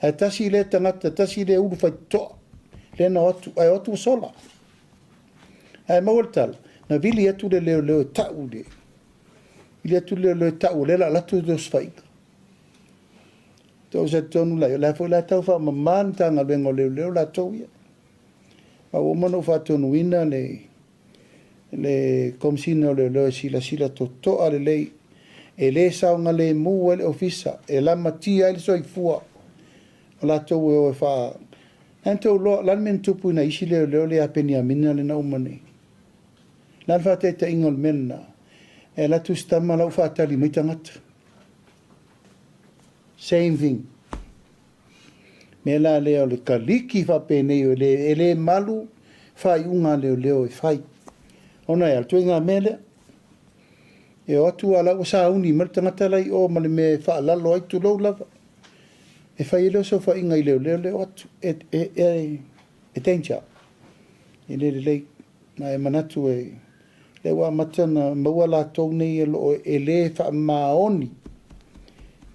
Ae tasi lea tagata, tasi lea ulu faitotoa, lea na o atu, ae o atu ua sola. Ae maua le tala, na vili atu le leoleo e tau le, vili atu le leoleo e tau o lea o le a alu atu le osofaiga. Ou te talitonu la, o la foi la tau faamama le Matagaluega o Leoleo latou ia. Ma ua uma ona ou faatonuina le Komesina o Leoleo e silasila totoa lelei, e le saogalemu ai le ofisa, e lamatia ai le soifua o latou e o e faa... Na tou loa, la le mea na tupu i nai isi leoleo le ia Peniamina le na uma nei. La le faataitaiga o le mea lena, e alu atu si tama la ua faatali mai tagata. Same thing. Mea la lea o le kaliki faapenei e le malu faaiuga a leoleo e fai. Ona e a le ituaiga mea lea. E o atu a la ua sauni mai le tagata la i o ma le mea e faalalo ai, tulou lava. E fai ai le osofaiga i leoleo le o atu. E danger. E le lelei. Ma e manatu e lea ua amata ona maua latou nei e lo o e le faamaoni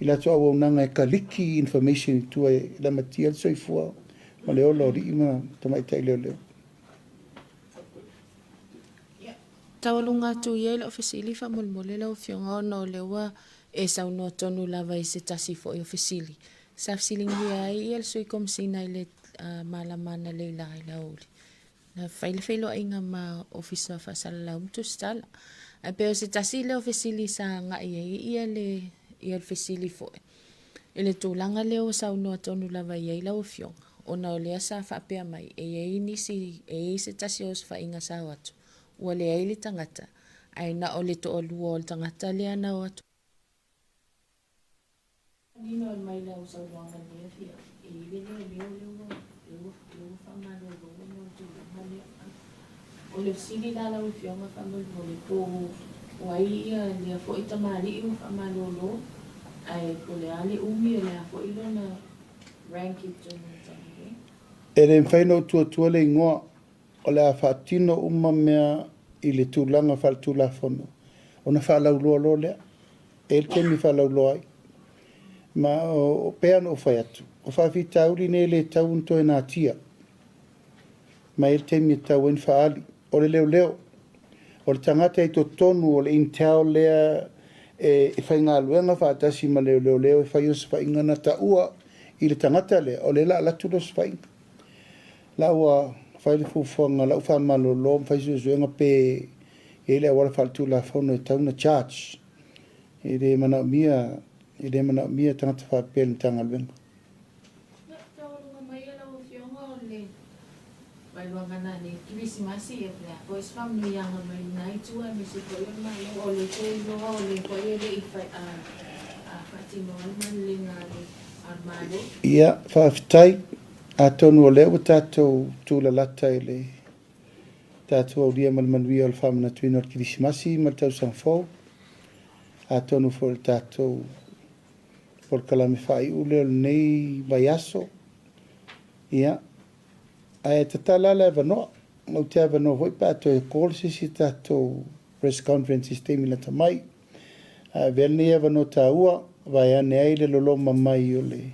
i latou auaunaga e kaliki information i tua e lamatia le soifua ma le ola o alii ma tamaitai leoleo.
Taualuga atu ia i lau fesili faamolemole lau Afioga ona o lea ua e saunoa tonu lava i se tasi foi o fesili sa fesiligia ai ia le Sui Komesina i le malama analeila i le aoauli. Na fai le feiloaiga ma Ofisa Faasalalau ma Tusitala. Ae pei o se tasi lea o fesili sa agai ai ia le, ia le fesili foi i le tulaga lea ua saunoa tonu lava i ai lau Afioga, ona o lea sa faapea mai e i ai nisi, e i ai se tasi o osofaiga sa o atu, ua leai le tagata, ae na o le toalua o le tagata lea na o atu. Manino mai lau saunoaga i lenei afiafi, e i ai le leoleo lea ua, lea ua, lea ua faamalolo ona o le tulaga lea. O le fesili la lau Afioga faamolemole, po o ai ia lea foi tamalii ua faamalolo, ae po o le a le umi o le a foi lona rank i totonu o le Matagaluega?
E le mafai ona ou tuatua le igoa, o le a faatino uma mea i le tulaga faaletulafono ona faalauloa loa lea. E i ai le taimi e faalauloa ai. Ma o pei ona ou fai atu, o faafitauli nei e le tatau ona toe natia. Ma e i ai le taimi e tatau ai ona faaali. O le leoleo, o le tagata i totonu o le intel lea e faigaluega faatasi ma leoleo lea e fai osofaiga na taua i le tagata lea, o lea o le a alu atu le osofaiga. La ua fai le fuafuaga, la ua faamalolo ma fai suesuega pe i ai le auala faaletulafono e tatau ona charge. E le manaomia, e le manaomia tagata faapea i le Matagaluega.
Ia, taualuga mai e lau Afioga o le vailuaga nanei Kerisimasi, ia po o le a foi se faamanuiaga mai lena itu aemaise foi o le Malo, o lea e iloa o lea foi e le i faatinoa le malelega a le Malo.
Ia, faafetai. Atonu o lea ua tatou tulalata i le tatou aulia ma le manuia o le faamanatuina o le Kerisimasi ma le tausaga fou. Atonu foi o le tatou polokalame faaiu lea o lenei vaiaso. Ia, ae tatala le avanoa. Ou te avanoa foi pe a toe call se isi tatou press conference i se taimi lata mai. Ae avea lenei avanoa taua, vaeane ai le loloma mai o le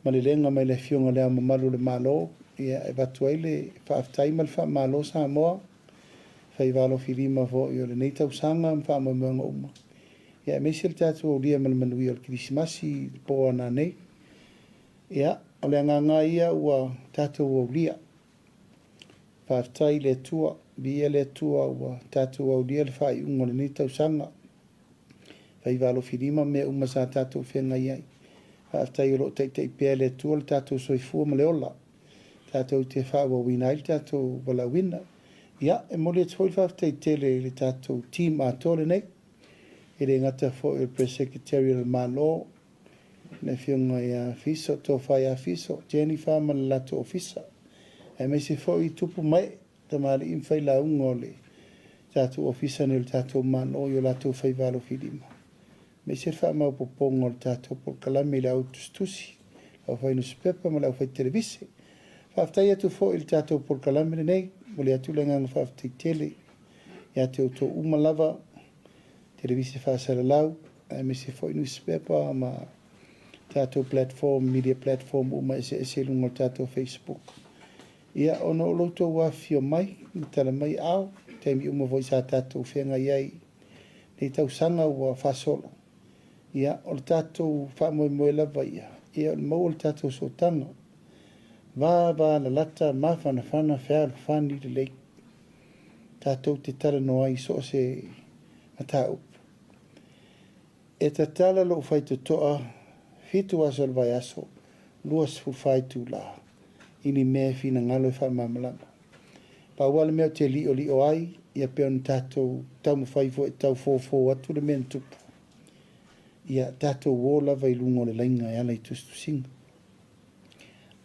malelega mai le Afioga i Le Ao Mamalu o le Malo, ia e avatu ai le faafetai ma le faamalo Samoa, faiva alofilima foi o lenei tausaga ma faamoemoega uma. Ia aemaise le tatou aulia ma le manuia o le Kerisimasi i le po a nanei. Ia, o le agaga ia ua tatou aulia. Faafetai i le Atua, viia le Atua ua tatou aulia le faaiuga o lenei tausaga. Faiva alofilima mea uma sa tatou feagai ai. Faafetai o lo o taitai pea e le Atua le tatou soifua ma le ola, tatou te faaauauina ai le tatou valaauina. Ia, e momoli atu foi le faafetai tele i le tatou team atoa lenei, e le gata foi o le Press Secretary o le Malo, le Afioga ia Fiso, Tofa ia Fiso, Jennifer ma le latou ofisa, aemaise foi tupu ma ee, tamalii ma failauga o le tatou ofisa nei o le tatou Malo i o latou faiva alofilima, aemaise le faamaopoopoga o le tatou polokalame i le au tusitusi, le aufai nusipepa ma le aufai televise. Faafetai atu foi i le tatou polokalame lenei, momoli atu le agaga faafetai tele ia te outou uma lava, televise faasalalau, aemaise foi nusipepa ma tatou platform, media platform uma eseese i luga o le tatou Facebook. Ia, ona o lo outou afifio mai, ma tala mai ao, taimi uma foi sa tatou feagai ai nei tausaga ua faasolo. Ia, o le tatou faamoemoe lava ia, ia o le maua o le tatou sootaga. Va va lalata, mafanafana, fealofani lelei. Tatou te talanoa ai i so o se mataupu. E tatala lou faitotoa fitu aso o le vaiaso, 24 itula, i ni mea e finagalo e faamalamalama. Pau lava le mea ou te liolio ai, ia pei ona tatou taumafai foi e tau fofo atu le mea na tupu, ia tatou o lava i luga o le laina e ala i tusitusiga.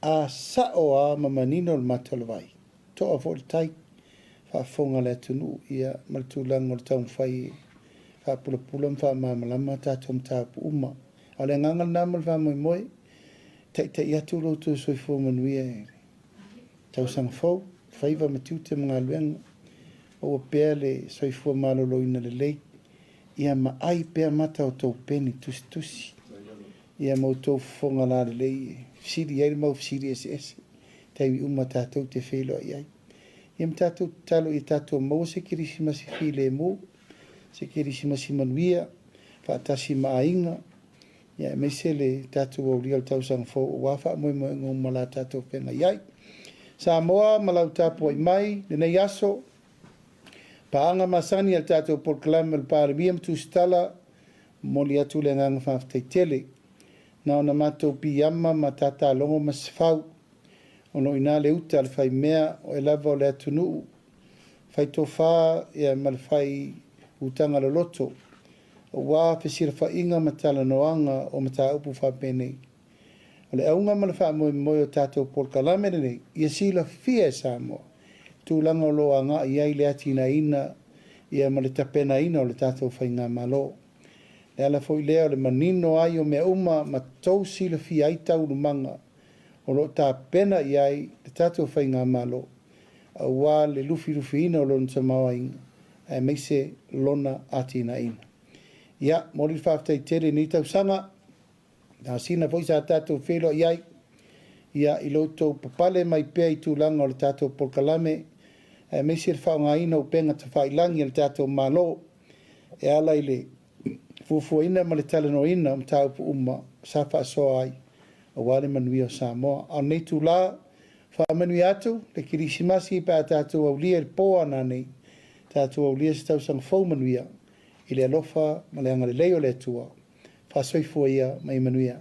A sao lava ma manino le mata o le vai, toa foi le tai, faafofoga le atunuu, ia, ma le tulaga o le taumafai e faapulapula ma faamalamalama tatou mataupu uma. A o le agaga lena ma le faamoemoe, taitai atu lo outou soifua manuia i le tausaga fou, faiva ma tiute ma galuega, maua pea le soifua maloloina lelei, ia ma ai pea mata o tou peni tusitusi, ia ma outou fofoga lalelei e fesili ai le mau fesili eseese, taimi uma tatou te feiloai ai. Ia ma tatou tatalo ia tatou maua se Kerisimasi filemu, se Kerisimasi manuia, faatasi ma aiga, ia aemaise le tatou aulia o le tausaga fou aua faamoemoega uma la tatou feagai ai. Samoa ma lau tapuai mai lenei aso, paaga masani a le tatou polokalame o le Palemia ma Tusitala, momoli atu le agaga faafetai tele. Na ona matou piiama ma tatalogo ma sefau, ona o i ina le uta a le faimea, o e lava o le atunuu, fai tofa ia ma le fai utaga loloto, aua fesilafaiga ma talanoaga o mataupu faapenei. O le auga ma le faamoemoe o tatou polokalame lenei, ia silafia e Samoa tulaga o lo o agai i ai le atinaeina ia ma le tapenaina o le tatou faigamalo. Le ala foi lea o le manino ai o mea uma ma tou silafia ai taualumaga o lo o tapena i ai le tatou faigamalo aua le lufilufiina o lona tamaoaiga aemaise lona atinaeina. Ia, momoli le faafetai tele i lenei tausaga, masina foi sa tatou feiloai ai, ia, i lo outou papale mai pea i tulaga o le tatou polokalame, aemaise le faaaogaina o upega tafailagi a le tatou Malo e ala i le fuafuaina ma le talanoaina o mataupu uma sa faasoa ai aua le manuia o Samoa. A o lenei itula, faamanuia atu le Kerisimasi pe a tatou aulia i le po a nanei, tatou aulia se tausaga fou manuia i le alofa ma le agalelei o le Atua. Faasoifua ia ma ia manuia.